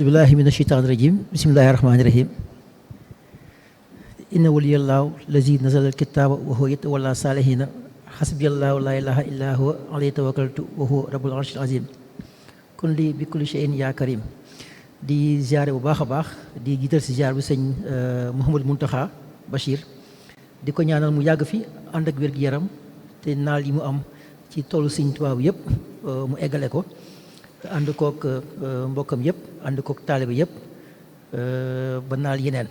billahi min asheytaani rajim bismillahi rahmaani rahim inna waliyallahu lazi nazala alkitaba wa huwa yatawalla salihina hasbiyallahu la ilaha illa huwa alayhi tawakkaltu wa huwa rabbul arshil azim kun li bi kulli shay'in ya karim di ziare bu baax a baax di jiital si ziar bi sëñ Mouhamadou Mountakha Bachir di ko ñaanal mu yàgg fi ànd ak wér-gu-yaram te naal yi mu am ci toolu sëñ Tuubaa bi yëpp mu eggale ko ànd kook mbokkam yëpp ànd kook taalibe yëpp ba naal yeneen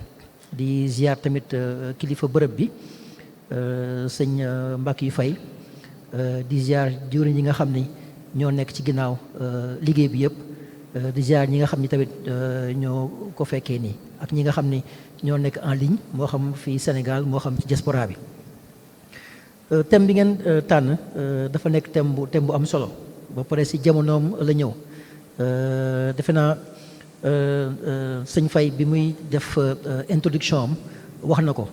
di ziar tamit kilifa bërëb bi sëñ Mbàkke yu fay di ziar jëwriñ yi nga xam ni ñoo nekk ci ginnaaw liggéey bi yëpp di ziar ñi nga xam ni tamit ñoo ko fekkee nii ak ñi nga xam ni ñoo nekk en ligne moo xam fii Sénégal moo xam ci diaspora bi thème bi ngeen tànn dafa nekk thème bu am solo ba pare si jamonoom la ñëw defe naa sëñ Faye bi muy def introduction am wax na ko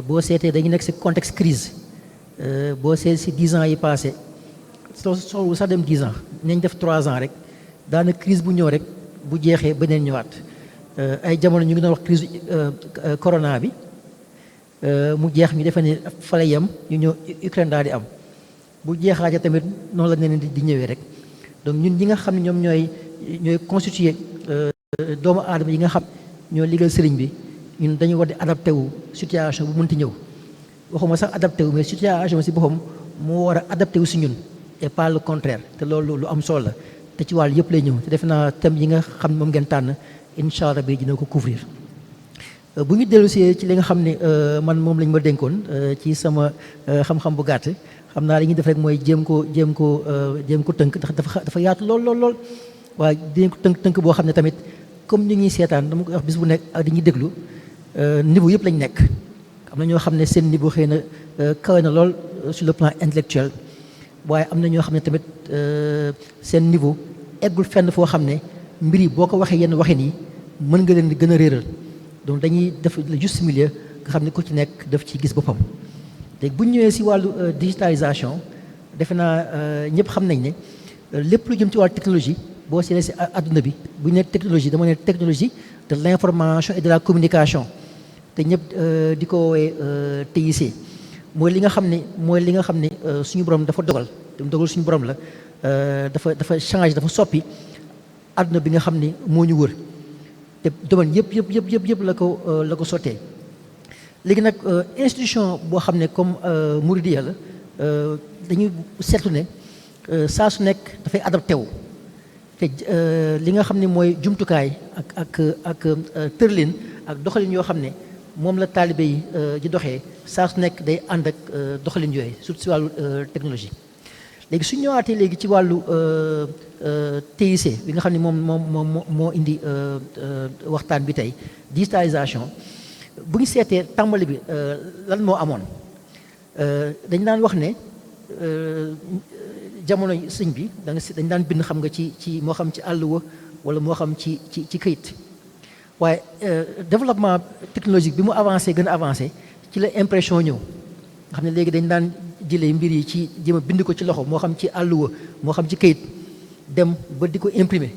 boo seetee dañu nekk si contexte crise boo seet si 10 ans yi passé soo sax dem 10 ans nañ def 3 ans rek daana crise bu ñëw rek bu jeexee beneen ñëwaat ay jamono ñu ngi doon wax crise corona bi mu jeex ñu defee ne fa la yem ñu ñëw Ukraine daal di am bu jeexaaja tamit noonu la neneen di ñëwee rek donc ñun ñi nga xam ne ñoom ñooy constituer doomu aadama yi nga xam ñoo liggéeyal sëriñ bi ñun dañu war di adapté wu situation bu mënti ñëw waxuma sax adapté wu mais situation si boppam moo war a adapté wu si ñun et pas le contraire te loolu lu am solo la te ci wàll yëpp lay ñëw te defe naa thème yi nga xam ne moom ngeen tànn incha allah bi dina ko couvrir bu ñu dellu si ci li nga xam ne man moom lañ ma dénkoon ci sama xam-xam bu gàtt xam naa li ñuy def rek mooy jéem ko tënk ndax dafa yaatu lool waaye dinañ ko tënk boo xam ne tamit comme ñu ñuy seetaan dama koy wax bis bu nekk ak di ñuy déglu niveau yëpp lañ nekk am na ñoo xam ne seen niveau xëy na kawe na lool sur le plan intellectuel waaye am na ñoo xam ne tamit seen niveau eggul fenn foo xam ne mbir yi boo ko waxee yenn waxin yi mën nga leen di gën a réeral donc dañuy def le juste milieu nga xam ne ku ci nekk daf ci gis boppam léegi bu ñu ñëwee si wàllu digitalisation defe naa ñëpp xam nañ ne lépp lu jëm ci wàllu technologie boo seetlee si àdduna bi bu ñu nee technologie dama ne technologie de l' information et de la communication te ñëpp di ko woowee TIC mooy li nga xam ne suñu borom dafa dogal te dogal suñu borom la dafa changé dafa soppi àdduna bi nga xam ne moo ñu wër te domaine yëpp la ko sottee léegi nag institution boo xam ne comme Mouridiya la dañuy seetlu ne saa su nekk dafay adapté wu te li nga xam ne mooy jumtukaay ak tërlin ak doxalin yoo xam ne moom la taalibe yi di doxee saa su nekk day ànd ak doxalin yooyu surtout si wàllu technologie léegi su ñëwaatee léegi ci wàllu TIC bi nga xam ne moo indi waxtaan bi tey digitalisation bu ñu seetee tàmbali bi lan moo amoon dañ daan wax ne jamono sëñ bi dañ daan bind xam nga ci moo xam ci àlluwa wala moo xam ci këyit waaye développement technologique bi mu avancé gën a avancé ci la impression ñëw nga xam ne léegi dañ daan jëlee mbir yi ci jéem a bind ko ci loxo moo xam ci àlluwa moo xam ci këyit dem ba di ko imprimer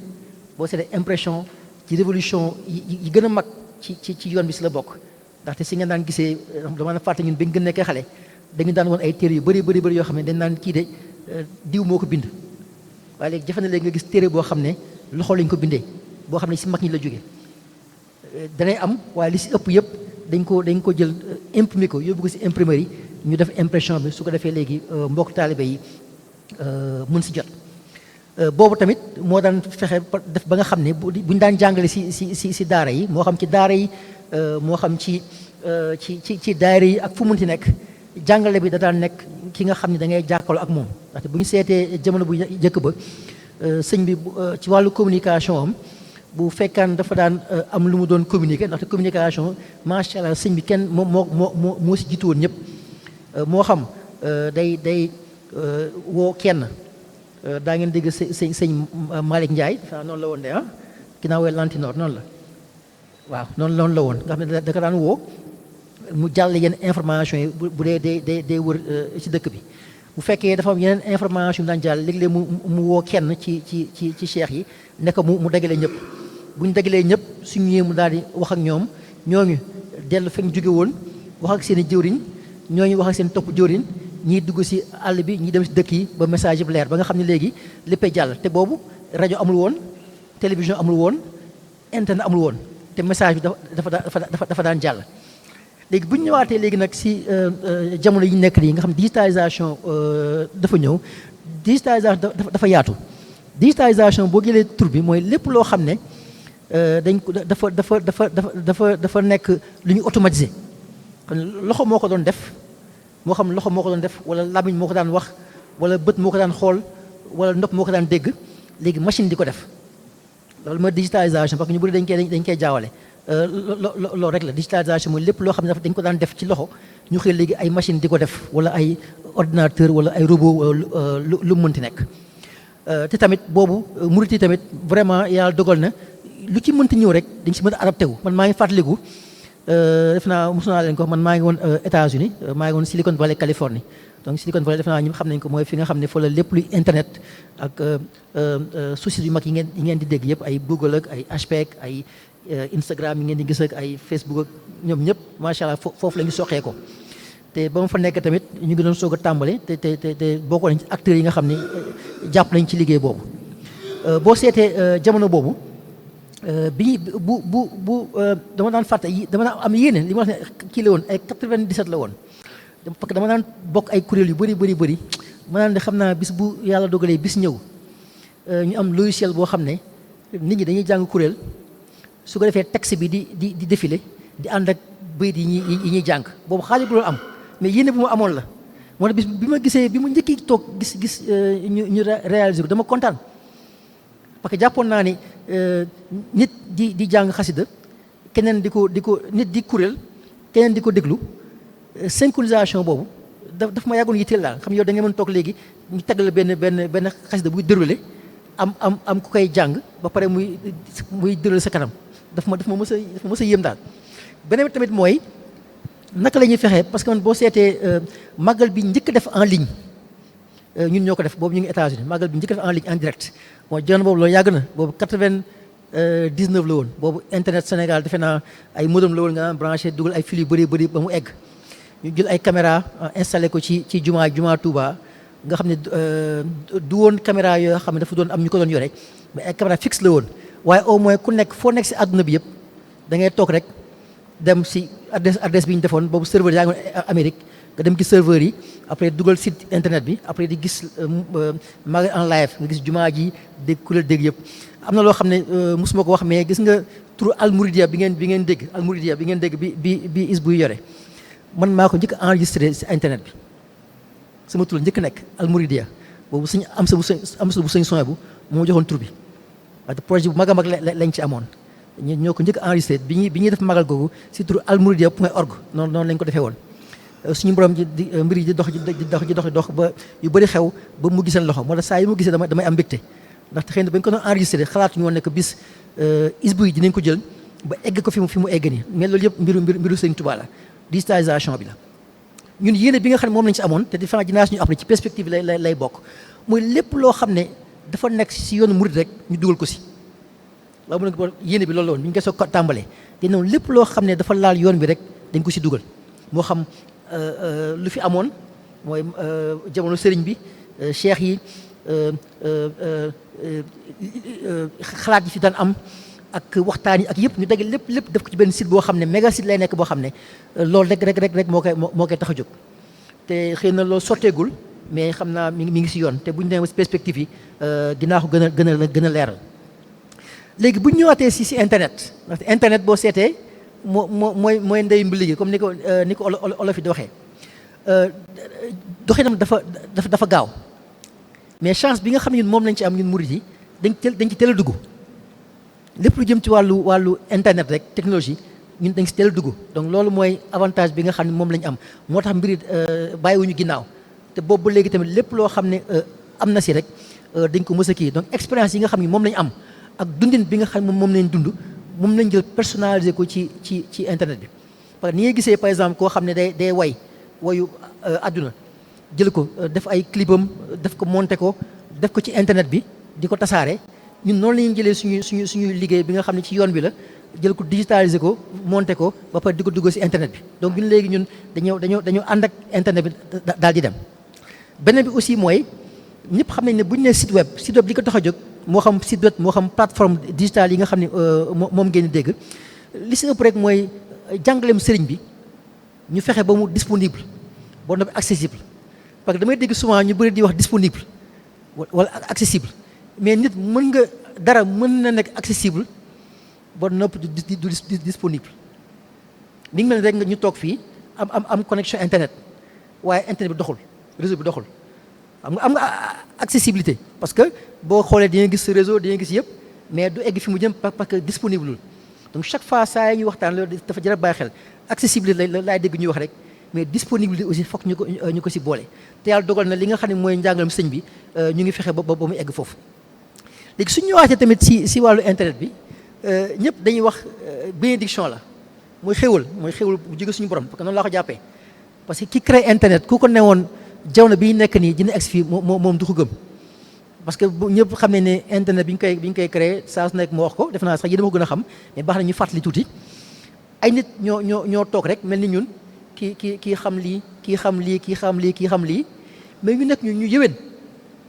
boo seetee impression ci révolution yi gën a mag ci yoon bi si la bokk ndaxte si ngeen daan gisee dama na fàtte ñun bi nga gën nekkee xale dañu daan woon ay téere yu bëri yoo xam ne dañ daan kii de diw moo ko bind waaye léegi jafe na léegi nga gis téere boo xam ne loxo lañ ko bindee boo xam ne si mag ñi la jóge danay am waaye li si ëpp yëpp dañ ko jël imprimer ko yóbbu ko si imprimerie yi ñu def impression bi su ko defee léegi mbokk taalibe yi mën si jot boobu tamit moo daan fexe def ba nga xam ne buñ daan jàngale si daara yi moo xam ci daara yi moo xam ci daara yi ak fu munti nekk jàngale bi da daan nekk ki nga xam ne da ngay jàkkaarloo ak moom ndaxte bu ñu seetee jamono bu njëkk ba sëñ bi ci wàllu communication am bu fekkaan dafa daan am lu mu doon communiquer ndaxte communication macha allah sëñ bi kenn moo si jiitu woon ñëpp moo xam day woo kenn daa ngeen dégg sëñ Malick Ndiaye noonu la woon de ginnaaw Lantinoor noonu la waaw noonu la woon nga xam ne da ko daan woo mu jàll yenn information yi bu dee day wër ci dëkk bi bu fekkee dafa am yeneen information yu daan jàll léeg-léeg mu woo kenn ci cheikh yi ne ko mu dagale ñëpp bu ñu dajalee ñëpp suñu ñëwee mu daal di wax ak ñoom ñooñu dellu fekk ñu jóge woon wax ak seen i jëwriñ ñooñu wax ak seen topp jëwriñ ñii dugg si àll bi ñii dem si dëkk yi ba message bi leer ba nga xam ne léegi léppay jàll te boobu rajo amul woon télévision amul woon internet amul woon te message bi dafa daan jàll. léegi bu ñu ñëwaatee léegi nag si jamono yi ñu nekk nii nga xam digitalisation dafa ñëw digitalisation dafa yaatu digitalisation boo jëlee tur bi mooy lépp loo xam ne dañ ko dafa nekk lu ñu automatisé kon loxo moo ko doon def moo xam loxo moo ko doon def wala làmmiñ moo ko daan wax wala bët moo ko daan xool wala nopp moo ko daan dégg léegi machine di ko def loolu mooy digitalisation parce que ñu bëri dañ koy jaawale loolu rek la digitalisation mooy lépp loo xam ne dañ ko daan def ci loxo ñu xëy léegi ay machine di ko def wala ay ordinateur wala ay robot wala lu mënti nekk te tamit boobu murit yi tamit vraiment yàlla dogal na lu ci mënti ñëw rek dañ si mën a adapté wu man maa ngi fàttaliku def naa mos naa leen ko man maa ngi woon États-Unis maa ngi woon Silicon Valley Californie donc Silicon Valley def naa ñëpp xam nañ ko mooy fi nga xam ne fa la lépp luy internet ak sociétés yu mag yi ngeen di dégg yëpp ay Google ak ay HP ak ay Instagram yi ngeen di gis ak ay Facebook ak ñoom ñëpp macha allah foofu la ñu soqee ko te ba ma fa nekk tamit ñu ngi doon soog a tàmbale te bokkoon nañ ci acteurs yi nga xam ne jàpp nañ ci liggéey boobu boo seetee jamono boobu bi bu dama daan fàtte dama daan am yéene li ma wax ne kii la woon ay 97 la woon parce que dama daan bokk ay kuréel yu bëri ma naan de xam naa bis bu yàlla dogalee bis ñëw ñu am logiciel boo xam ne nit ñi dañuy jàng kuréel su ko defee texte bi di défilé di ànd ak bayit yi ñuy jàng boobu xaalis bu doon am mais yéene bu ma amoon la moo tax bis bi ma gisee bi ma njëkki toog gis ñu réalisé ko dama kontaan parce que jàppoon naa ni nit di jàng xasida keneen di ko nit di kuréel keneen di ko déglu synchronisation boobu daf ma yàggoon yitteel daal xam yow da nga mën toog léegi ñu tegal benn xasida buy déroulé am ku koy jàng ba pare muy déroulé sa kanam daf ma mës a yéem daal beneen tamit mooy naka la ñuy fexee parce que man boo seetee màggal bi njëkk def en ligne ñun ñoo ko def boobu ñu ngi États-Unis màggal bi njëkk def en ligne en direct mooy jamono boobu loolu yàgg na boobu 99 la woon boobu internet Sénégal defe naa ay modem la woon nga branché dugal ay fil yu bëri ba mu egg ñu jël ay caméra installé ko ci jumaa Touba nga xam ne du woon caméra yoo xam ne dafa doon am ñu ko doon yore mais ay caméra fixe la woon waaye au moins ku nekk foo nekk si àdduna bi yëpp da ngay toog rek dem si adresse bi ñu defoon boobu serveur yaa ngi woon Amérique nga dem gis serveur yi après dugal site internet bi après di gis magal en live nga gis jumaa ji dégg kuréel dégg yëpp am na loo xam ne mosuma ko wax mais gis nga turu almouridia bi ngeen dégg almouridia bi ngeen dégg bi is buy yore man maa ko njëkk enregistré si internet bi sama tur njëkk nekk almouridia boobu suñu am sa bu suñu son bu moo joxoon tur bi waaye projet bu mag a mag lañ ci amoon ñoo ko njëkk enregistré bi ñuy def magal googu si turu almouridia.org noonu lañ ko defee woon suñu borom mbir yi di dox ba yu bëri xew ba mu giseen loxo moo tax saa yi mu gisee damay am mbégte ndaxte xëy na ba ñu ko doon enregistré xalaatuñu woon ne que bis isbu yi dinañ ko jël ba egg ko fi mu egg nii mais loolu yëpp mbiru Sëriñ Tuubaa la digitalisation bi la ñun yéene bi nga xam ne moom lañ ci amoon te différentes générations ñu après ci perspective lay bokk mooy lépp loo xam ne dafa nekk si yoonu murid rek ñu dugal ko si loolu mën nga yéene bi loolu la woon bi ñu koy soog tàmbalee te noonu lépp loo xam ne dafa laal yoon bi rek dañ ko si dugal moo xam lu fi amoon mooy jamono sëriñ bi cheikh yi xalaat yi fi daan am ak waxtaan yi ak yëpp ñu dagg lépp def ko ci benn site boo xam ne méga site lay nekk boo xam ne loolu rek moo koy tax a jóg te xëy na loolu sotteegul mais xam naa mi ngi si yoon te bu ñu demee si perspective yi dinaa ko gën a leeral léegi bu ñu ñëwaatee si internet ndaxte internet boo seetee mooy ndey mbi liggéey comme ni ko olof yi di waxee doxinam dafa gaaw mais chance bi nga xam ne ñun moom lañ ci am ñun murid yi dañ ci teel a dugg lépp lu jëm ci wàllu internet rek technologie ñun dañ si teel a dugg donc loolu mooy avantage bi nga xam ne moom lañ am moo tax mbiri bàyyiwuñu ginnaaw te boobu ba léegi tamit lépp loo xam ne am na si rek dañ ko mës a kii donc expérience yi nga xam ne moom lañ am ak dundin bi nga xam ne moom lañ dund moom lañ jël personnalisé ko ci internet bi parce que ni ngay gisee par exemple koo xam ne day wayu àdduna jël ko def ay clipam def ko monté ko def ko ci internet bi di ko tasaare ñun noonu la ñuy jëlee suñu liggéey bi nga xam ne ci yoon bi la jël ko digitaliser ko monter ko ba pare di ko dugg ci internet bi donc ñun léegi ñun dañoo ànd ak internet bi daal di dem. beneen bi aussi mooy ñëpp xam nañ ne bu ñu nee site web li ko tax a jóg moo xam site web moo xam plateforme digitale yi nga xam ne moom ngeen di dégg li si ëpp rek mooy jàngaleem sëriñ bi ñu fexe ba mu disponible ba noppi accessible parce que damay dégg souvent ñu bëri di wax disponible wala accessible mais nit mën na nekk accessible ba noppi du disponible mi ngi mel rek nga ñu toog fii am connexion internet waaye internet bi doxul réseau bi doxul am nga accessibilité parce que boo xoolee di nga gis réseau di nga gis yëpp mais du egg fi mu jëm parce que disponible donc chaque fois saa yi ñuy waxtaan loolu dafa jar a bàyyi xel accessibilité laay dégg ñuy wax rek mais disponibilité aussi foog ñu ko si boole te yàlla dogal na li nga xam ne mooy njàngalam sëñ bi ñu ngi fexe ba mu egg foofu. léegi suñu ñëwaatee tamit si wàllu internet bi ñëpp dañuy wax bénédiction la mooy xéwal bu jóge suñu borom parce que noonu laa ko jàppee parce que ki crée internet ku ko newoon jamono bi ñu nekk nii dina egsi fii moom du ko gëm. parce que ñëpp xam ne internet bi ñu koy créé saa su nekk moo wax ko def naa sax yéen a ma ko gën a xam mais baax na ñu fàttali tuuti ay nit ñoo toog rek mel ni ñun kii xam lii kii xam lii kii xam lii kii xam lii mais ñu nekk ñu yëwén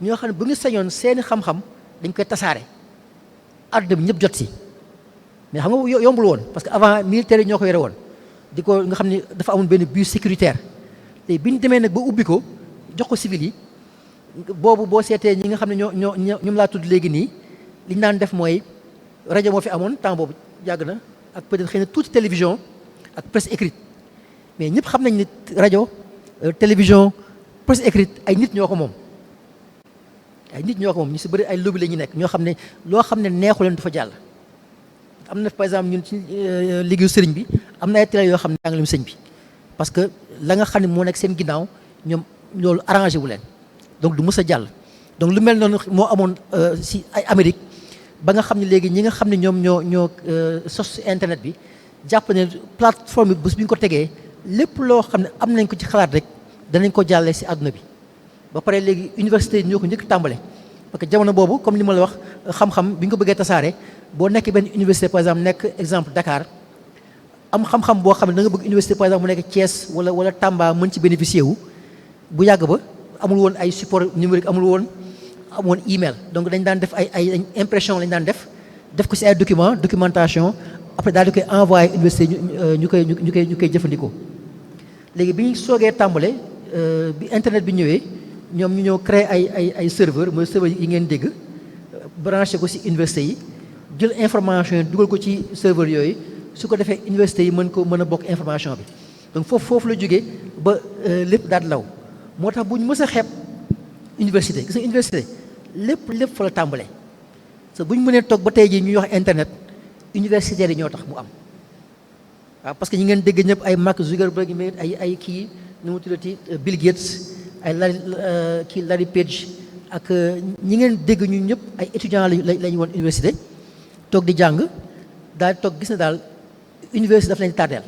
ñoo xam ne bu ñu sañoon seeni xam-xam dañ koy tasaare àdduna bi ñëpp jot si mais xam nga yombul woon parce que avant militaire yi ñoo ko yore woon di ko nga xam ne dafa amul benn but sécuritaire te bi ñu demee nag ba ubbi ko jox ko civil yi boobu boo seetee ñi nga xam ne ñoom laa tudd léegi nii li ñu daan def mooy rajo moo fi amoon temps boobu yàgg na ak peut-être xëy na tuuti télévision ak presse écrite mais ñëpp xam nañ ni rajo télévision presse écrite ay nit ñoo ko moom ñu si bëri ay lobby la ñu nekk ñoo xam ne loo xam ne neexu leen du fa jàll. am na par exemple ñun ci liggéeyu sëriñ bi am na ay télé yoo xam ne jàngaleem sëñ bi parce que la nga xam ne moo nekk seen ginnaaw ñoom loolu arrangé wu leen donc du mës a jàll. donc lu mel noonu moo amoon si ay Amérique ba nga xam ne léegi ñi nga xam ne ñoom ñoo sos internet bi jàpp ne plateforme bi bés bi ñu ko tegee lépp loo xam ne am nañ ko ci xalaat rek danañ ko jàllee si àdduna bi. ba pare léegi université yi ñoo ko njëkk tàmbale parce que jamono boobu comme li ma la wax xam-xam bi ñu ko bëggee tasaare boo nekkee benn université par exemple nekk exemple Dakar am xam-xam boo xam ne da nga bëgg université par exemple mu nekk Thiès wala Tamba mën ci bénéficier wu bu yàgg ba amul woon ay support numérique amul woon email donc dañ daan def ay impression lañ daan def ko ci ay documentation après daal di koy envoyé université ñu koy jëfandikoo léegi bi ñu soogee tàmbale bi internet bi ñëwee ñoom ñu ñëw créer ay serveur mooy serveur yi ngeen dégg branché ko ci université yi jël information yi dugal ko ci serveur yooyu su ko defee université yi mën a bokk information bi donc foofu la jógee ba lépp daal law moo tax bu ñu mës a xeeb université gis nga université lépp fa la tàmbalee te bu ñu mënee toog ba tey jii ñuy wax internet universitaires yi ñoo tax mu am waaw parce que ñi ngeen dégg ñëpp ay Mark Zuckerberg ay kii nu mu tuddati Bill Gates ay Larry Page ak ñi ngeen dégg ñu ñëpp ay étudiants lañu woon université toog di jàng daal toog gis na daal université daf leen tardeel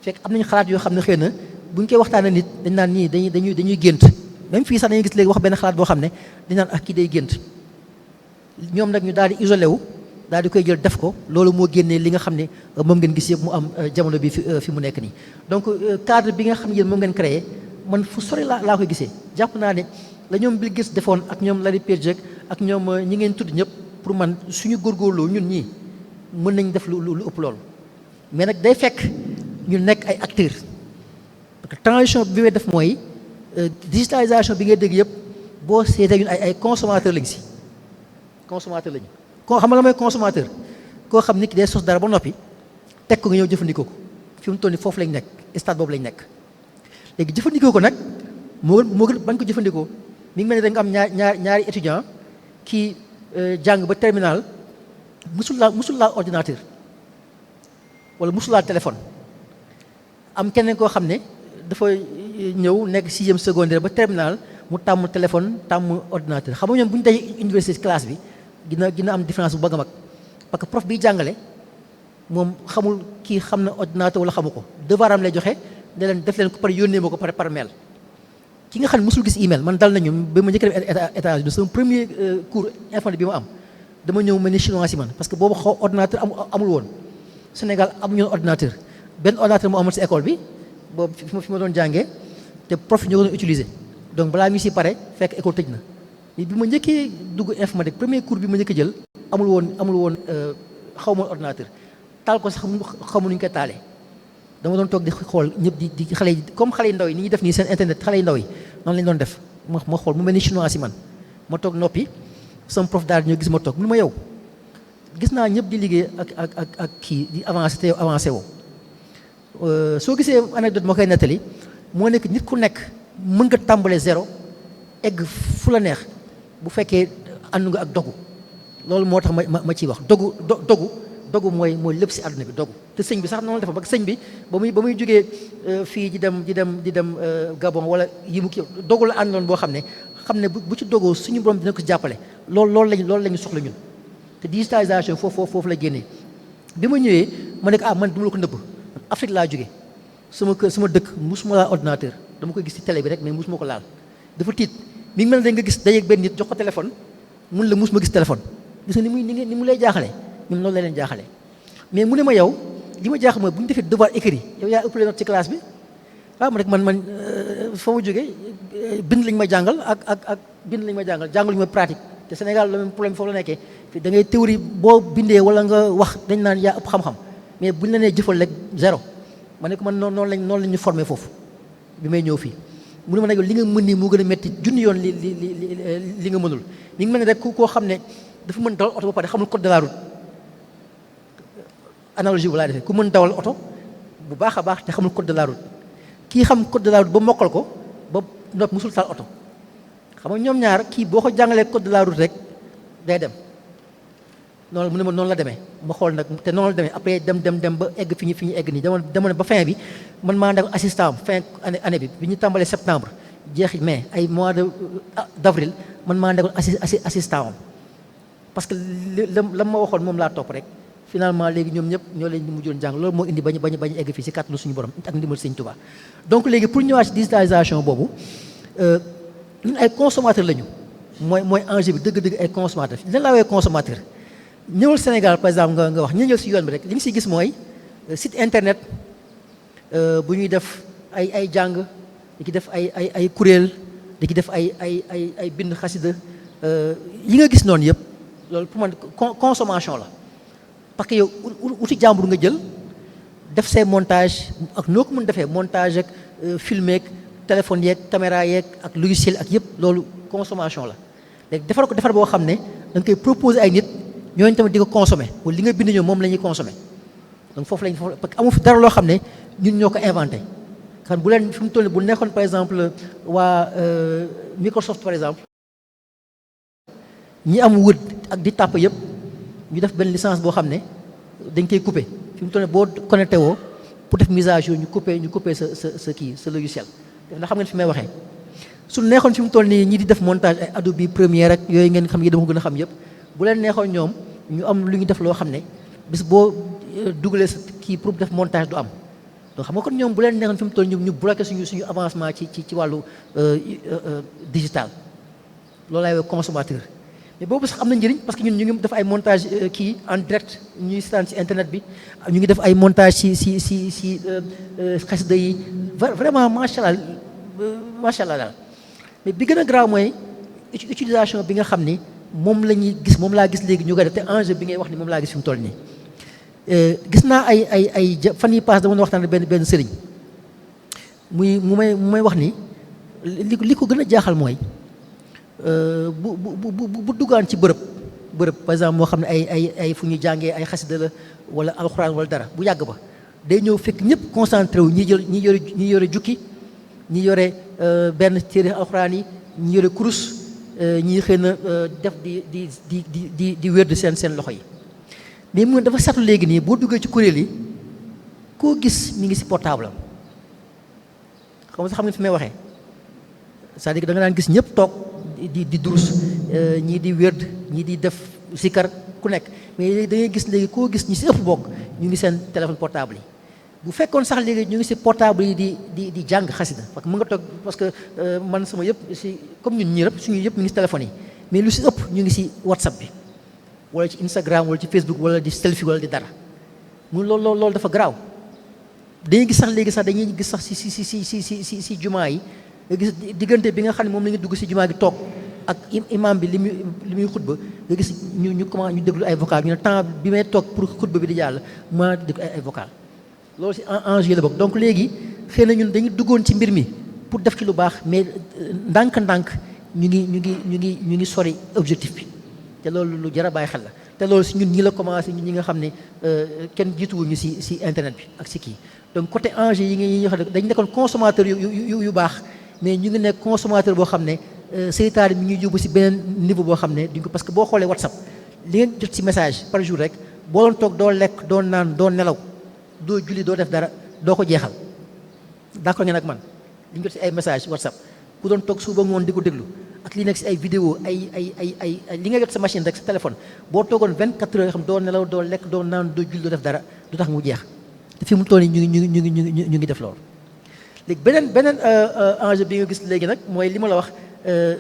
fekk am nañu xalaat yoo xam ne xëy na bu ñu koy waxtaanee nit dañ naan ñii dañuy gént même fii sax dañuy gis léegi wax benn xalaat boo xam ne dañ naan kii day gént ñoom nag ñu daal di isolé wu daal di koy jël def ko loolu moo génnee li nga xam ne moom ngeen gis yëpp mu am jamono bi fi mu nekk nii donc cadre bi nga xam ne yéen moom ngeen créé man fu sori laa koy gisee jàpp naa ne la ñoom Bill Gates defoon ak ñoom Larry Page ak ñoom ñi ngeen tudd ñëpp pour man suñu góorgóorloo ñun ñii mën nañ def lu ëpp loolu mais nag day fekk ñu nekk ay acteurs parce que transition bi may def mooy digitalisation bi ngay dégg yëpp boo seetee ñun ay consommateur lañ si consommateur lañu xam nga la mooy consommateur koo xam nit ki day sos dara ba noppi teg ko nga ñëw jëfandikoo ko fi mu toll nii foofu lañ nekk stade boobu lañ nekk léegi jëfandikoo ko nag moo gën bañ ko jëfandikoo mi ngi mel ni da nga am ñaari étudiant kii jàng ba terminal musul laa ordinateur wala musul laa téléphone am keneen koo xam ne dafa ñëw nekk 6e secondaire ba terminal mu tàmm téléphone tàmm ordinateur xam nga ñoom bu ñu dajee université classe bi dina am différence bu bëgg a mag parce que prof biy jàngale moom xamul kii xam na ordinateur wala xamu ko devoir am lay joxe ne leen def leen ko pare yónnee ma ko par mail ki nga xam ne mosul gis email man dal nañu ba ma njëkk a dem États-Unis sama premier cours informatique bi ma am dama ñëw mel ni chinois si man parce que boobu ordinateur amul woon Sénégal amuñu woon ordinateur benn ordinateur moo amul si école bi boobu fi ma doon jàngee te prof ñoo ko doon utiliser donc balaa ñu si pare fekk école tëj na bi ma njëkkee dugg informatique premier cours bi ma njëkk jël amul woon xaw ma ordinateur taal ko sax xamu nuñu koy taalee dama doon toog di xool ñëpp di xale yi comme xale yu ndaw yi ni ñuy def nii seen internet xale yu ndaw yi noonu lañu doon def ma xool mu mel ni chinois si man ma toog noppi sama prof daal ñoo gis ma toog mu ma yow gis naa ñëpp di liggéey ak kii di avancé te yow avancé woo soo gisee anecdote moo koy nettali moo nekk nit ku nekk mën nga tàmbale zéro egg fu la neex bu fekkee ànd nga ak dogu loolu moo tax ma ciy wax dogu mooy lépp si àdduna bi dogu te sëñ bi sax noonu la defa ba sëñ bi ba muy jógee fii di dem Gabon wala yi mu kii dogu la àndoon boo xam ne bu ci dogoo suñu borom dina ko jàppale loolu lañu soxla ñun te digitalisation foofu la génnee bi ma ñëwee ma nekk man du ma la ko nëbb Afrique laa jógee sama dëkk musuma laal ordinateur dama koy gis ci télé bi rek mais musuma ko laal dafa tiit mi ngi mel ne nga gis dajeeg benn nit jox ko téléphone mun la musuma gis téléphone gis nga ni mu lay jaaxale ñun loolu la leen jaaxale mais mu ne ma yow li ma jaaxal mooy bu ñu defee devoir écrit yow yaa ëppale note ci classe bi waaw man fa ma jógee bind lañ ma jàngal ak bind lañ ma jàngaluñu ma pratique te Sénégal le même problème foofu la nekkee da ngay théorie boo bindee wala nga wax dañ naan yaa ëpp xam-xam mais buñ la nee jëfal rek zéro ma ne ko man noonu lañ ñu formé foofu bi may ñëw fii mu ne ma nag li nga mën nii moo gën a métti junni yoon li nga mënul mi ngi mel ne rek koo xam ne dafa mën dawal oto ba pare xamul code de la route analogie bu laa defee ku mën dawal oto bu baax a baax te xamul code de la route kii xam code de la route ba mokkal ko ba nopp musul taal oto xam nga ñoom ñaar kii boo ko jàngalee code de la route rek day dem noonu mu ne ma noonu la demee ma xool nag te noonu la demee après dem ba egg fi ñu egg nii dama ne ba fin bi man maa nekk assistant fin année bi ñu tàmbalee septembre jeexi mai ay mois d'avril man maa nekkoon assistant am parce que la ma waxoon moom laa topp rek finalement léegi ñoom ñëpp ñoo leen di mujjoon jàng loolu moo indi bañ egg fii si kàttanu suñu borom ak ndimbal Sëñ Tuubaa donc léegi pour ñëwaat ci digitalisation boobu ñun ay consommateur lañu mooy enjeu bi dëgg-dëgg ay consommateur lan laa woowee consommateur ñëwal Sénégal par exemple nga wax ñëw si yoon bi rek li nga si gis mooy site internet bu ñuy def ay jàng di ki def ay kuréel di ki def ay bind xasida yi nga gis noonu yëpp loolu pour man consommation la parce que yow uti jàmbur nga jël def say montage ak noo ko mën defee montage ak filmer ak téléphone yeeg caméra yeeg ak logiciel ak yëpp loolu consommation la léegi defar boo xam ne da nga koy proposer ay nit ñooñu tamit di ko consommer wala li nga bind ñoom moom la ñuy consommer donc foofu parce que amu fi dara loo xam ne ñun ñoo ko inventé kan bu leen fi mu toll bu nekkoon par exemple waa Microsoft par exemple ñi am Word ak di tàpp yëpp ñu def benn licence boo xam ne dañ koy couper fi mu toll boo connecté woo pour def mise à jour ñu couper sa logiciel ndax xam ngeen fi may waxee su neexoon fi mu toll nii ñi di def montage ay Adobe Premiere ak yooyu ngeen xam yi dama ko gën a xam yëpp bu leen neexoon ñoom ñu am lu ñu def loo xam ne bis boo dugalee sa kii pour def montage du am donc xam nga kon ñoom bu leen neexoon fi mu toll ñu bloqué suñu avancement ci wàllu digital loolu laay wax consommateur mais boobu sax am na njëriñ parce que ñun ñu ngi def ay montage kii en direct ñuy seetaan ci internet bi ñu ngi def ay montage ci xasida yi vraiment macha allah daal mais bi gën a grave mooy utilisation bi nga xam ni moom la ñuy gis moom laa gis léegi ñu koy def te enjeu bi ngay wax ni moom laa gis fi mu toll nii gis naa ay fan yi paase dama doon waxtaan benn sëriñ mu may wax ni li ko gën a jaaxal mooy bu duggaan ci bërëb par exemple moo xam ne ay fu ñuy jàngee ay xasida la wala alxuraan wala dara bu yàgg ba day ñëw fekk ñëpp concentré wu ñi yore jukki ñi yore benn téere alxuraan yi ñi yore kurus ñi xëy na def di wérd seen loxo yi mais mu dafa seetlu léegi nii boo duggee ci kuréel yi koo gis mi ngi si portable am xam nga fi may waxee c'est-à-dire que da nga daan gis ñëpp toog di durus ñii di wérd ñii di def sikar ku nekk mais léegi da ngay gis léegi koo gis ñi si ëpp bokk ñu ngi seen téléphone portable yi bu fekkoon sax léegi ñu ngi si portable yi di jàng xasida parce que mën nga toog parce que man sama yëpp si comme ñun ñii rek suñu yëpp ñu ngi si téléphone yi mais lu si ëpp ñu ngi si WhatsApp bi wala ci Instagram wala ci Facebook wala di selfie wala di dara mu loolu dafa garaaw. dañuy gis sax léegi sax dañuy gis sax si jumaa yi nga gis diggante bi nga xam ne moom la ñu dugg si jumaa gi toog ak imam bi li muy xutba nga gis ñu commencé ñu déglu ay vocal ñu ne temps bi may toog pour xutba bi di jàll ma déglu ay vocal loolu si enjeu la bokk. donc léegi xëy na ñun dañuy duggoon ci mbir mi pour def ci lu baax mais ndànk-ndànk ñu ngi sori objectif bi te loolu lu jar a bàyyi xel la. te loolu si ñun ñi la commencé ñun ñi nga xam ne kenn jiituwuñu si internet bi ak si kii donc côté enjeu yi nga xam ne dañu nekkoon consommateur yu baax mais ñu ngi nekk consommateur boo xam ne seytaane mi ñuy yóbbu si beneen niveau boo xam ne duñ ko parce que boo xoolee WhatsApp li ngeen jot si message par jour rek boo doon toog doo lekk doo naan doo nelaw doo julli doo def dara doo ko jeexal d'accord ngeen ak man li ñu jot si ay message WhatsApp ku doon toog suba ngoon di ko déglu ak li nekk si ay vidéo ay li nga jot sa machine rek sa téléphone boo toogoon 24 heures yoo xam doo nelaw doo lekk doo naan doo julli doo def dara du tax mu jeex te fi mu toll nii ñu ngi def loolu. léegi beneen enjeu bi nga gis léegi nag mooy li ma la wax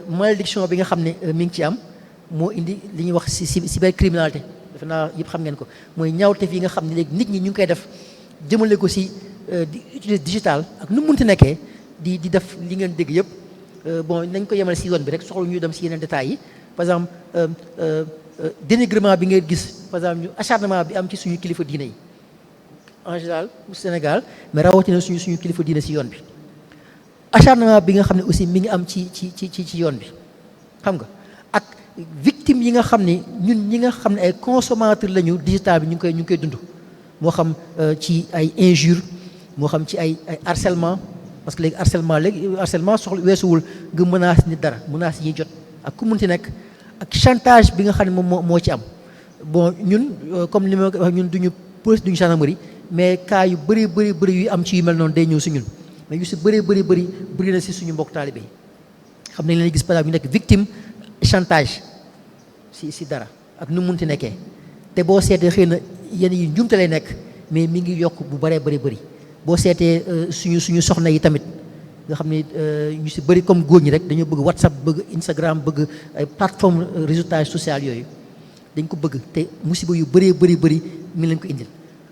malédiction bi nga xam ne mi ngi ci am moo indi li ñuy wax si cybercriminalité defe naa yëpp xam ngeen ko mooy ñaawteef yi nga xam ne léegi nit ñi ñu ngi koy def jëmale ko si di utiliser digital ak nu mu munti nekkee di def li ngeen dégg yëpp. bon nañ ko yemal si yoon bi rek soxla ñuy dem si yeneen détails yi par exemple dénigrement bi ngay gis par exemple ñu acharnement bi am ci suñu kilifa diine yi en général au Sénégal mais rawatina suñu kilifa diine si yoon bi acharnement bi nga xam ne aussi mi ngi am ci yoon bi xam nga ak victime yi nga xam ne ñun ñi nga xam ne ay consommateurs lañu digital bi ñu ngi koy dund moo xam ci ay injures moo xam ci ay harcèlement parce que léegi harcèlement soxla weesuwul nga menace nit dara menace yi ñuy jot ak ku munti nekk ak chantage bi nga xam ne moom moo ci am bon ñun comme li ma wax ñun duñu police duñu gendarmerie mais cas yu bëri yu am ci yu mel noonu day ñëw si ñun mais yu si bëri na si suñu mbokk taalibe yi xam nañ leen gis par exemple ñu nekk victime chantage si dara ak nu munti nekkee te boo seetee xëy na yenn yi njumte lay nekk mais mi ngi yokk bu bëree bëri boo seetee suñu soxna yi tamit nga xam ne ñu si bëri comme góor ñi rek dañoo bëgg WhatsApp bëgg Instagram bëgg ay plateforme réseautage social yooyu dañ ko bëgg te musiba yu bëree mi leen ko indil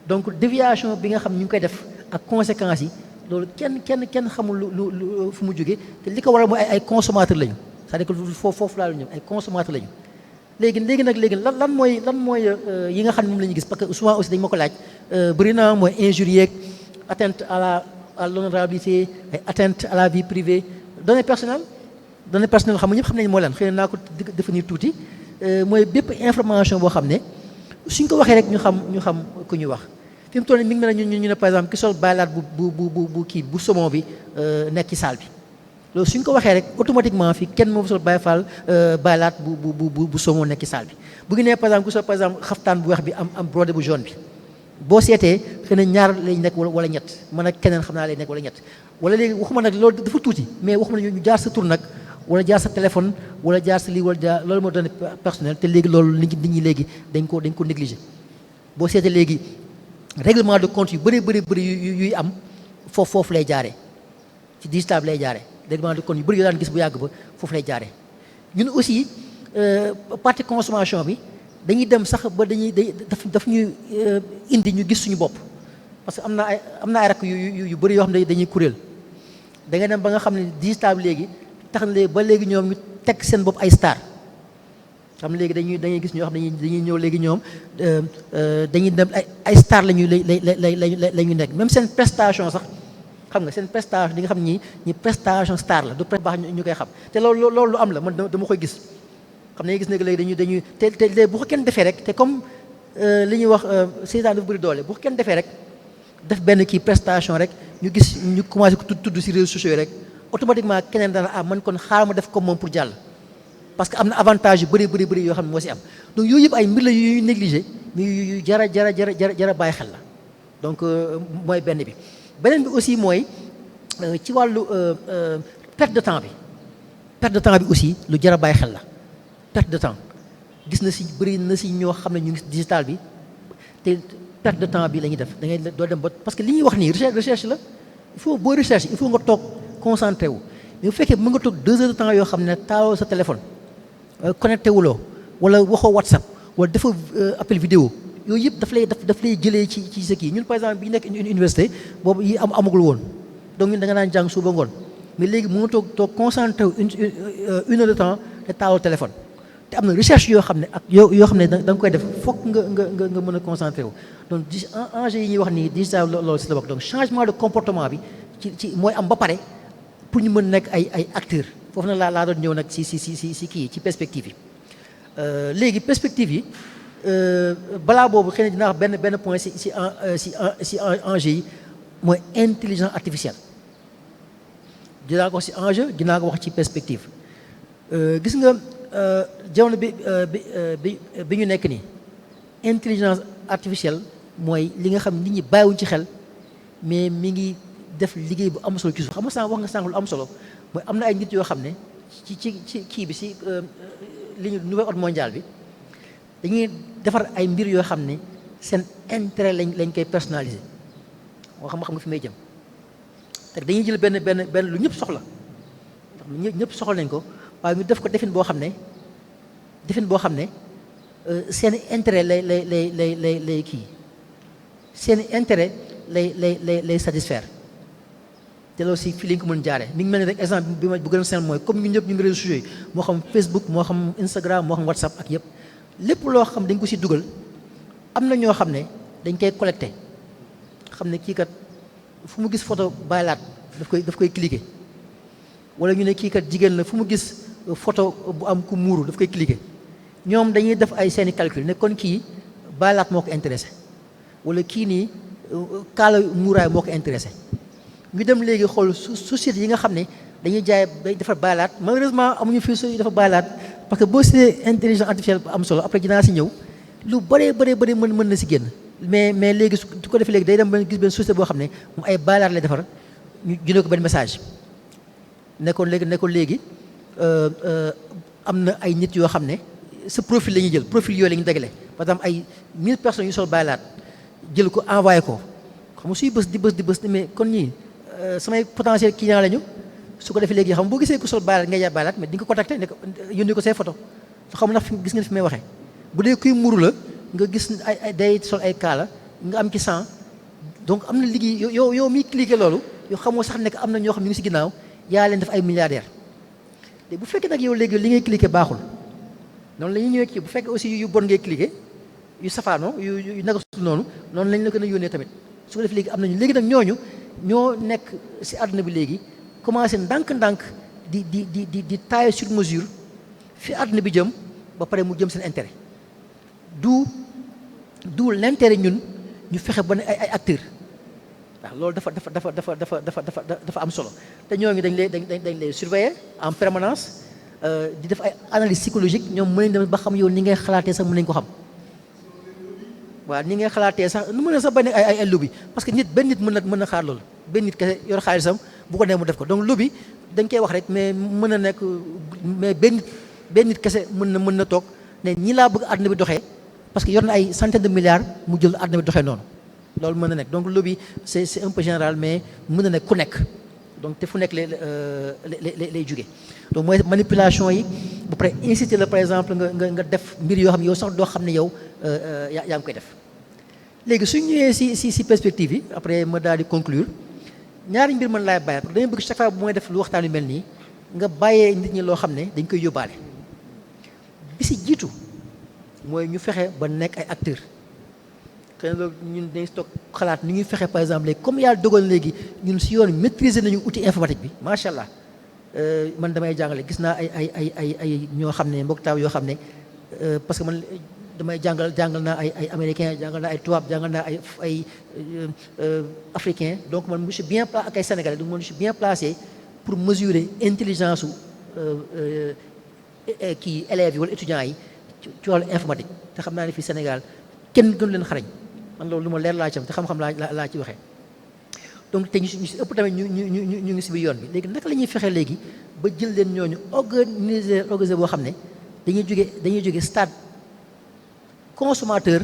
donc déviation bi nga xam ne ñu ngi koy def ak conséquences yi loolu kenn xamul lu fu mu jógee te li ko waral mooy ay consommateurs lañu c'est-à-dire que foofu laa lu ñëw ay consommateurs lañu léegi lan mooy yi nga xam ne moom la ñuy gis parce que souvent aussi dañu ma ko laaj bëri na mooy injure yeeg atteinte à l'honorabilité ay atteinte à la vie privée données personnelles xam nga ñëpp xam nañu moo leen xëy na naa ko définir tuuti mooy bépp information boo xam ne suñ ko waxee rek ñu xam ku ñuy wax fi mu toll nii mi ngi mel ne ñu ne par exemple ki sol baylaat bu saumon bi nekk ci salle bi loolu suñ ko waxee rek automatiquement fii kenn moo sol baylaat bu saumon nekk ci salle bi bu ngi nee par exemple ku sol par exemple xaftaan bu weex bi am brodé bu jaune bi boo seetee xëy na ñaar lay nekk wala ñett man ak keneen xam naa lay nekk wala ñett wala léegi waxuma nag loolu dafa tuuti mais waxuma ne ñu jaar sa tur nag wala jaar sa téléphone wala jaar sa lii wala jaar loolu moo donné personnel te léegi loolu nit ñi léegi dañ ko négligé boo seetee léegi règlement de compte yu bëri yuy am foofu lay jaaree ci digital bi lay jaaree règlement de compte yu bëri yoo daan gis bu yàgg ba foofu lay jaaree ñun aussi partie consommation bi dañuy dem sax ba daf ñuy indi ñu gis suñu bopp parce que am na ay rakk yu bëri yoo xam ne dañuy kuréel da nga dem ba nga xam ne digital bi léegi tax na léegi ba léegi ñoom ñu teg seen bopp ay star xam léegi dañuy gis ñoo xam ne dañuy ñëw léegi ñoom dañuy dem ay star la ñu nekk même seen prestation sax xam nga seen prestation li nga xam ñi prestation star la du baax ñu koy xam te loolu lu am la man dama koy gis xam ne gis ne léegi dañuy te bu ko kenn defee rek te comme li ñuy wax seytaan dafa bëri doole bu ko kenn defee rek def benn kii prestation rek ñu gis ñu commencé ko tudd ci réseaux sociaux yi rek automatiquement keneen dana man kon xaaral ma def comme moom pour jàll parce que am na avantage yu bëri yoo xam ne moo ci am donc yooyu yëpp ay mbir la yu négligé mais yu jara bàyyi xel la donc mooy benn bi beneen bi aussi mooy ci wàllu perte de temps bi aussi lu jara bàyyi xel la perte de temps gis na si bëri na si ñoo xam ne ñu ngi digital bi te perte de temps bi la ñuy def da ngay doo dem ba parce que li ñuy wax nii recherche la il faut boo recherche il faut nga toog concentré wu mais bu fekkee mën nga toog 2 heures de temps yoo xam ne taaloo sa téléphone connecté wuloo wala waxoo WhatsApp wala dafa appel vidéo yooyu yëpp daf lay jëlee ci sa kii ñun par exemple bi ñu nekk université boobu yi amagul woon donc ñun da nga naan jàng suba ngoon mais léegi mën nga toog concentré une heure de temps te taaloo téléphone te am na recherche yoo xam ne ak yoo xam ne da nga koy def fokk nga mën a concentré wu donc enjeu yi ñuy wax nii digital loolu si la bokk donc changement de comportement bi ci mooy am ba pare pour ñu mën nekk ay acteurs foofu nag laa doon ñëw nag si kii ci perspective yi léegi perspective yi balaa boobu xëy na dinaa wax benn point si enjeu yi mooy intelligence artificielle dinaa ko wax si enjeu dinaa ko wax ci perspective gis nga jamono bi ñu nekk nii intelligence artificielle mooy li nga xam nit ñi bàyyiwuñ ci xel mais mi ngi def liggéey bu am solo ci suuf xam nga wax nga sànq lu am solo mooy am na ay nit yoo xam ne ci kii bi si li ñu nouvel ordre mondial bi dañuy defar ay mbir yoo xam ne seen intérêt lañ koy personnaliser moo xam nga fi may jëm te dañuy jël benn lu ñëpp soxla ñëpp soxla nañ ko waaye ñu def ko defin boo xam ne seen intérêt lay kii seen intérêt lay satisfaire te loolu si fii lañ ko mën jaaree mi ngi mel ni rek exemple bi ma bu gën a simple mooy comme ñun ñëpp ñu ngi réseaux sociaux yi moo xam Facebook moo xam Instagram moo xam WhatsApp ak yëpp lépp loo xam dañ ko si dugal am na ñoo xam ne dañ koy collecté xam ne kii kat fu mu gis photo baylaat daf koy cliquer wala ñu ne kii kat jigéen la fu mu gis photo bu am ku muuru daf koy cliquer ñoom dañuy def ay seeni calcul ne kon kii baylaat moo ko intéressé wala kii nii kaala muuraay moo ko intéressé ñu dem léegi xool société yi nga xam ne dañuy jaay day defar baylaat malheureusement amuñu fii su dafa baylaat parce que boo see intelligence artificielle bu am solo après dinaa si ñëw lu bëree mën na si génn mais léegi su ko defee léegi day dem ba gis benn société boo xam ne moom ay baylaat lay defar ñu jëlee ko benn message nekkoon léegi am na ay nit yoo xam ne sa profil la ñuy jël profil yooyu la ñu dagale par exemple ay 1000 personnes yu sol baylaat jël ko envoyé ko xam nga suy bës di bës mais kon ñii samay potentiel client lañu su ko defee léegi xam boo gisee ku sol baylaat ngay jaay baylaat mais di nga ko contacté ne ko yónni ko say photo xam ndax gis ngeen fi may waxee bu dee kuy muru la nga gis ay day sol ay kaala nga am ci 100 donc am na liggéey yow miy cliqué loolu yow xamoo sax nekk am na ñoo xam ñu ngi si ginnaaw yaa leen def ay milliardaires te bu fekkee nag yow léegi li ngay cliqué baaxul noonu la ñuy ñëwee kii bu fekkee aussi yu bon ngay cliqué yu safaanoo yu naka su noonu lañ la gën a yónnee tamit su ko def léegi am nañu léegi nag ñooñu ñoo nekk si àdduna bi léegi commencé ndànk-ndànk di tailler sur mesure fi àdduna bi jëm ba pare mu jëm seen intérêt du l'intérêt ñun ñu fexe ba ne ay acteurs waaw loolu dafa am solo te ñooñu dañ lay surveiller en permanence di def ay analyse psychologique ñoom mën nañ dem ba xam yow ni ngay xalaatee sax mën nañ ko xam waaw ni ngay xalaatee sax nu mën a sax bañ ay lobby parce que benn nit mën na xaar loolu benn nit kese yor xaalisam bu ko nee mu def ko donc lobby dañ koy wax rek mais mën na nekk mais benn nit kese mën na toog ne ñi laa bëgg àdduna bi doxee parce que yor na ay centaines de milliards mu jël àdduna bi doxee noonu loolu mën na nekk donc lobby c'est un peu général mais mën na nekk ku nekk donc te fu nekk lay jóge donc mooy manipulation yi ba pare inciter la par exemple nga def mbir yoo xam ne yow sax doo xam ne yow yaa ngi koy def léegi suñ ñëwee si perspective yi après ma daal di conclure ñaari mbir mën laay bàyyi parce que dañu bëgg chaque fois bu may def lu waxtaan yu mel nii nga bàyyee nit ñi loo xam ne dañ koy yóbbaale bi si jiitu mooy ñu fexe ba nekk ay acteurs xëy na loolu ñun dañuy toog xalaat ni ñuy fexe par exemple léegi comme yàlla dogal léegi ñun si yoon maîtriser nañu outil informatique bi macha allah man damay jàngale gis naa ay ñoo xam ne mbokk taw yoo xam ne parce que man damay jàngal naa ay américain jàngal naa ay tubaab jàngal naa ay africain donc man je suis bien placé ak ay sénégalais donc man je suis bien placé pour mesurer intelligence su kii élèves yi wala étudiants yi ci wàllu informatique te xam naa ne fii Sénégal kenn gënu leen xarañ man loolu lu ma leer laa ci am te xam-xam laa ci waxee donc te ñu si ëpp tamit ñu ngi si biir yoon bi léegi naka la ñuy fexee léegi ba jël leen ñooñu organiser boo xam ne dañuy jóge stade consommateur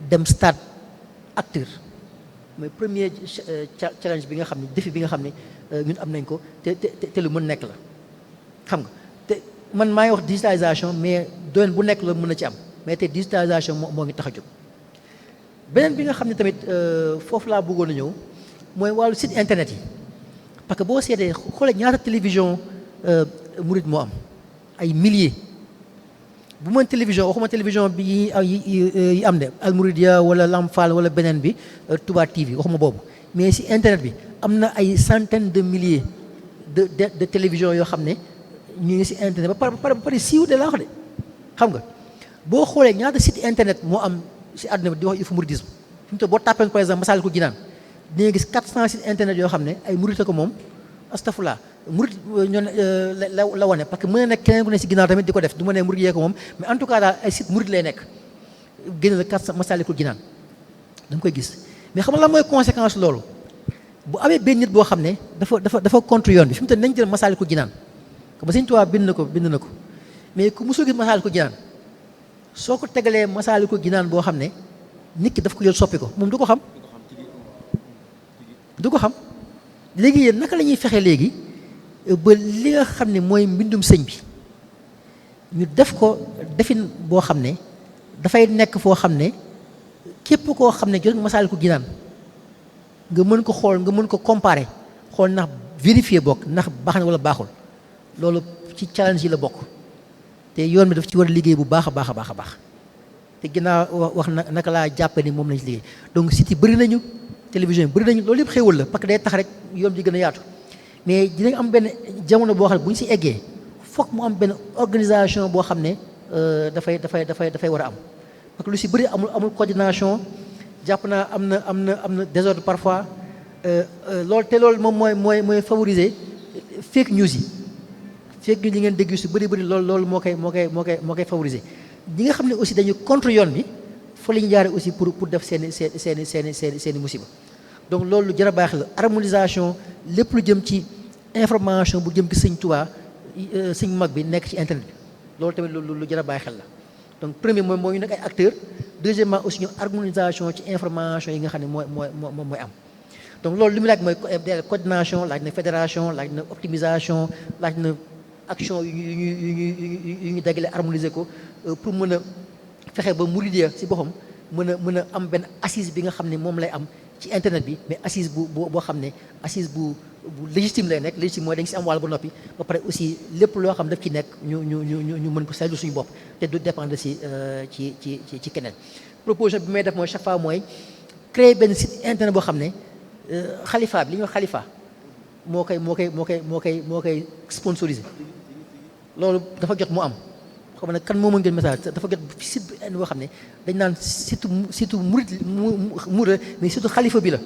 dem stade acteur mooy premier challenge bi nga xam ne défi bi nga xam ne ñun am nañ ko te lu mën nekk la xam nga te man maa ngi wax digitalisation mais domaine bu nekk la mën na ci am mais te digitalisation moo ngi tax a jóg. beneen bi nga xam ne tamit foofu laa bëggoon a ñëw mooy wàllu site internet yi parce que boo seetee xoolee ñaata télévision murid moo am ay milliers bu mën télévision waxuma télévision bi yi am de Al Mouridiyyah wala Lamp Fall wala beneen bi Touba TV waxuma boobu mais si internet bi am na ay centaines de milliers de télévision yoo xam ne ñu ngi si internet ba pare siiw de laa wax de xam nga boo xoolee ñaata site internet moo am si àdduna bi di wax yëfu mouridisme fi mu toll boo tàppee par exemple Masaalikul Jinaan di nga gis 400 sites internet yoo xam ne ay murid ko moom astafurlah murid ñoo la wane parce que mën na nekk keneen ku ne si ginnaaw tamit di ko def du ma ne murid yee ko moom mais en tout cas daal ay site murid lay nekk génn la 400 Masaalikul Jinaan da nga koy gis mais xam nga lan mooy conséquence loolu bu amee benn nit boo xam ne dafa contre yoon bi fi mu toll nañ jël Masaalikul Jinaan ba Sëñ Tuubaa bind na ko mais ku mosoo gis Masaalikul Jinaan soo ko tegalee Masaalikul Jinaan boo xam ne nit ki daf ko yor soppi ko moom du ko xam léegi yéen naka la ñuy fexe léegi ba li nga xam ne mooy mbindum sëñ bi ñu def ko defin boo xam ne dafay nekk foo xam ne képp koo xam ne jot nga Masaalikul Jinaan nga mën ko xool nga mën ko comparer xool ndax vérifier bokk ndax baax na wala baaxul loolu ci challenge yi la bokk te yoon bi daf ci war a liggéey bu baax a baax a baax a baax te ginnaaw wax naka laa jàppe ni moom lañ ci liggéey donc site yi bëri nañu télévision yi bëri nañu loolu yëpp xéewal la parce que day tax rek yoon bi gën a yaatu mais dinañ am benn jamono boo xam ne bu ñu si eggee foog mu am benn organisation boo xam ne dafay war a am parce que lu si bëri amul coordination jàpp naa am na désordre parfois loolu moom mooy favoriser fake news yi fake news yi ngeen dégg yu si bëri loolu moo koy favoriser ñi nga xam ne aussi dañuy contre yoon bi fa la ñu jaare aussi pour def seeni musiba donc loolu lu jar a baax la harmonisation lépp lu jëm ci information bu jëm ci Sëñ Tuubaa sëñ mag bi nekk ci internet bi loolu tamit lu jar a bàyyi xel la donc premier mooy ñu nekk ay acteurs deuxièmement aussi ñu harmonisation ci information yi nga xam ne mooy am donc loolu li mu laaj mooy coordination laaj na fédération laaj na optimisation laaj na action yu ñu dagale harmoniser ko pour mën a fexe ba Mouridiya si boppam mën a am benn assise bi nga xam ne moom lay am ci internet bi mais assise boo xam ne assise bu légitime lay nekk légitime mooy dañ si am wàll ba noppi ba pare aussi lépp loo xam daf ci nekk ñu mën ko saytu suñu bopp te du dépendre ci keneen. proposition bi may def mooy chaque fois mooy créer benn site internet boo xam ne xalifa bi li ñuy wax xalifa moo koy sponsorisé loolu dafa jot mu am. xam ne kan moo mën ngeen message dafa jot site bi boo xam ne dañ naan surtout murid mais surtout xalifa bi la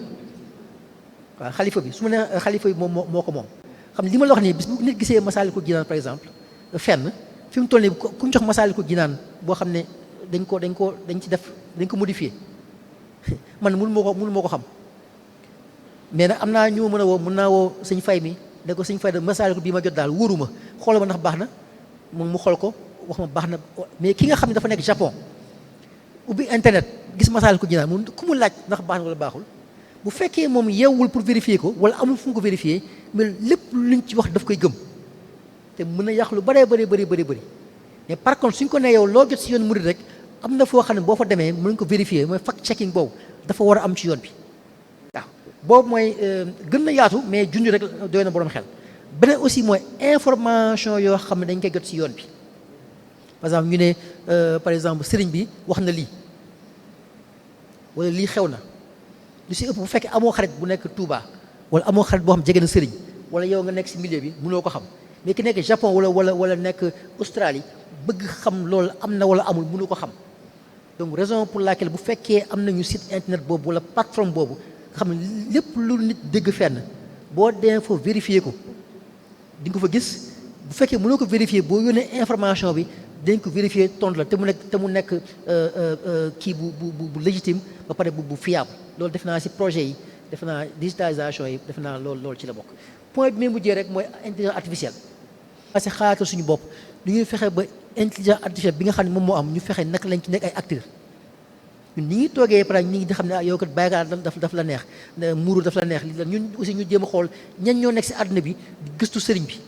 waaw xalifa bi su ma nee xalifa bi moo ko moom xam ne li ma la wax nii bis bu nit gisee Masaalikul Jinaan par exemple fenn fi mu toll nii ku ñu jox Masaalikul Jinaan boo xam ne dañ ko modifié man mënu moo ko xam mais nag am naa ñu ma mën naa woo sëñ Fay mi ne ko sëñ Fay da Masaalikul bii ma jot daal wóoruma xoolal ma ndax baax na moom mu xool ko wax ma baax na mais ki nga xam ne dafa nekk Japon ubbi internet gis Masaalikul Jinaan mu ku mu laaj ndax baax na wala baaxul bu fekkee moom yeewul pour vérifier ko wala amul fu mu ko vérifier mais lépp luñ ci wax daf koy gëm te mën na yàq lu bëri mais par contre suñ ko nee yow loo jot si yoon murid rek am na foo xam ne boo fa demee mën ko vérifier mooy fact checking boobu dafa war a am ci yoon bi waaw boobu mooy gën na yaatu mais junj rek doy na borom xel beneen aussi mooy information yoo xam ne dañ koy jot si yoon bi par exemple ñu ne par exemple sëriñ bi wax na lii wala lii xew na lu si ëpp bu fekkee amoo xarit bu nekk Touba wala amoo xarit boo xam jege na sëriñ wala yow nga nekk si milieu bi mënoo ko xam mais ki nekk Japon wala nekk Australie bëgg xam loolu am na wala amul mënu ko xam donc raison pour laquelle bu fekkee am nañu site internet boobu wala plateforme boobu nga xam ne lépp lu nit dégg fenn boo dee fa vérifier ko di nga ko fa gis bu fekkee mënoo ko vérifier boo yónnee information bi dañ ko vérifier tontu la te mu nekk kii bu légitime ba pare bu fiable loolu def naa si projet yi def naa digitalisation yi def naa loolu ci la bokk. point bi may mujjee rek mooy intelligence artificielle. parce que xalaatal suñu bopp lu ñuy fexe ba intelligence artificielle bi nga xam ne moom moo am ñu fexe naka lañ ci nekk ay acteurs ñun ñi ngi toogee par exemple ñi ngi di xam ne yow kat baykat daf la neex muuru daf la neex li la ñun aussi ñu jéem a xool ñan ñoo nekk si àdduna bi di gëstu sëriñ bi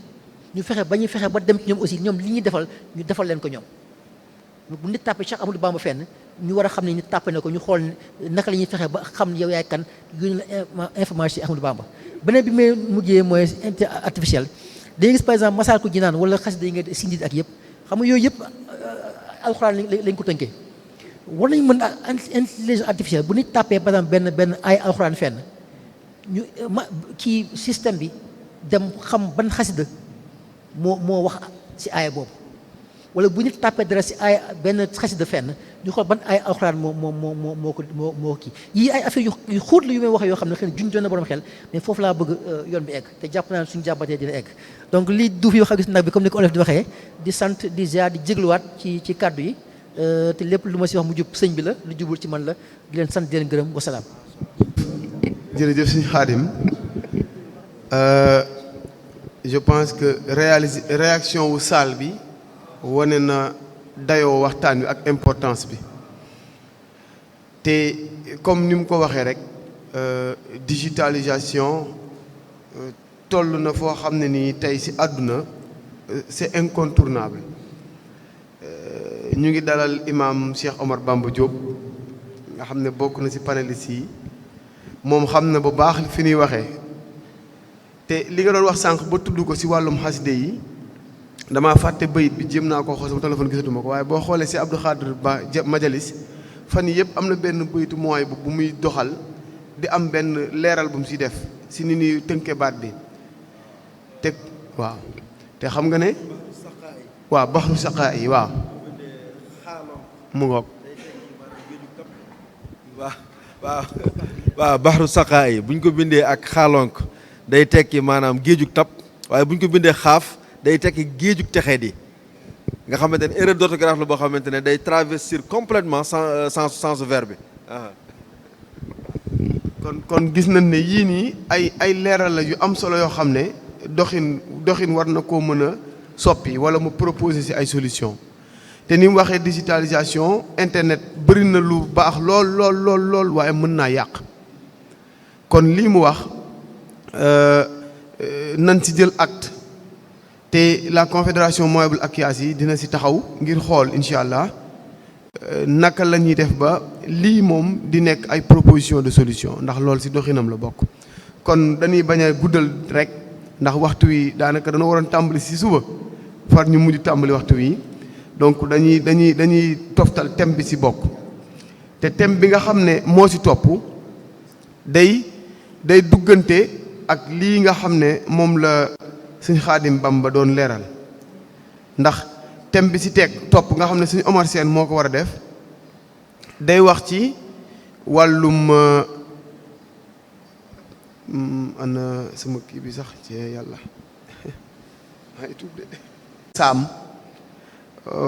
ñu fexe ba ñuy fexe ba dem ci ñoom aussi ñoom li ñuy defal ñu defal leen ko ñoom bu nit tàppee Cheikh Ahmadou Bamba fenn ñu war a xam ne nit tàppe na ko ñu xool naka la ñuy fexe ba xam yow yaay kan yónni la information Ahmadou Bamba. beneen bi may mujjee mooy intelligence artificielle day gis par exemple Masaalikul Jinaan wala xasida yi nga sindi ak yëpp xam nga yooyu yëpp alxuraan lañ ko tënkee. war nañu mën intelligence artificielle bu nit tàppee par exemple benn ay alxuraan fenn ñu kii système bi dem xam ban xasida moo wax ci aaya boobu wala bu nit tàppee dara ci aaya benn xasida fenn ñu xool ban ay alxuraan moo kii yii ay affaire yu xóot la yu may wax yoo xam ne xëy na junjoon na borom xel mais foofu laa bëgg yoon bi egg te jàpp naa ne suñu jàmbatee dina egg donc lii duuf yi wax a gis nag bi comme ni ko olof di waxee di sant di ziar di jégluwaat ci kàddu yi te lépp lu ma ci wax mu jub sëñ bi la lu jubul ci man la di leen sant di leen gërëm wasalaam. jërëjëf sëñ Xaadim je pense que réaction wu salle bi wane na dayoo waxtaan wi ak importance bi te comme ni mu ko waxee rek digitalisation toll na foo xam ne nii tey ci àdduna c'est incontournable. ñu ngi dalal imam Cheikh Omar Bamba Diop nga xam ne bokk na ci panélistes yi moom xam na bu baax fi ñuy waxee te li nga doon wax sànq ba tudd ko ci wàllum xaside yi damaa fàtte bayit bi jéem naa ko xool sama téléphone gisatuma ko waaye boo xoolee ci Abdou Khadir Ba majalis fan yii yëpp am na benn bayitu mooy bu muy doxal di am benn leeral bu mu ci def ci ni ñuy tënkee baat bi te waaw te xam nga ne waaw baxru saqaa yi waaw mu ngoog waaw baxru saqaa yi bu ñu ko bindee ak xaalonk day tekki maanaam géejug tab waaye bu ñu ko bindee xaaf day tekki géejug texee di nga xamante ne erreur d'orthographe la boo xamante ne day travestir complètement sens verbe bi kon gis nañ ne yii nii ay leeral la yu am solo yoo xam ne doxin war na koo mën a soppi wala mu proposer ci ay solution te ni mu waxee digitalisation internet bëri na lu baax lool waaye mën naa yàq kon lii mu wax nañ ci jël acte te la confédération Mouwahiboul Akyas yi dina ci taxaw ngir xool incha allah naka la ñuy def ba lii moom di nekk ay proposition de solution ndax loolu ci doxinam la bokk. kon dañuy bañ a guddal rek ndax waxtu wi daanaka dana waroon tàmbali ci suba far ñu mujj tàmbali waxtu wi. donc dañuy toftal thème bi ci bokk te thème bi nga xam ne moo ci topp day duggante ak lii nga xam ne moom la sëñ Xaadim Bamba doon leeral ndax thème bi ci topp nga xam ne sëñ Omar Sène moo ko war a def day wax ci wàllum ana sama kii bi sax ci yàlla saam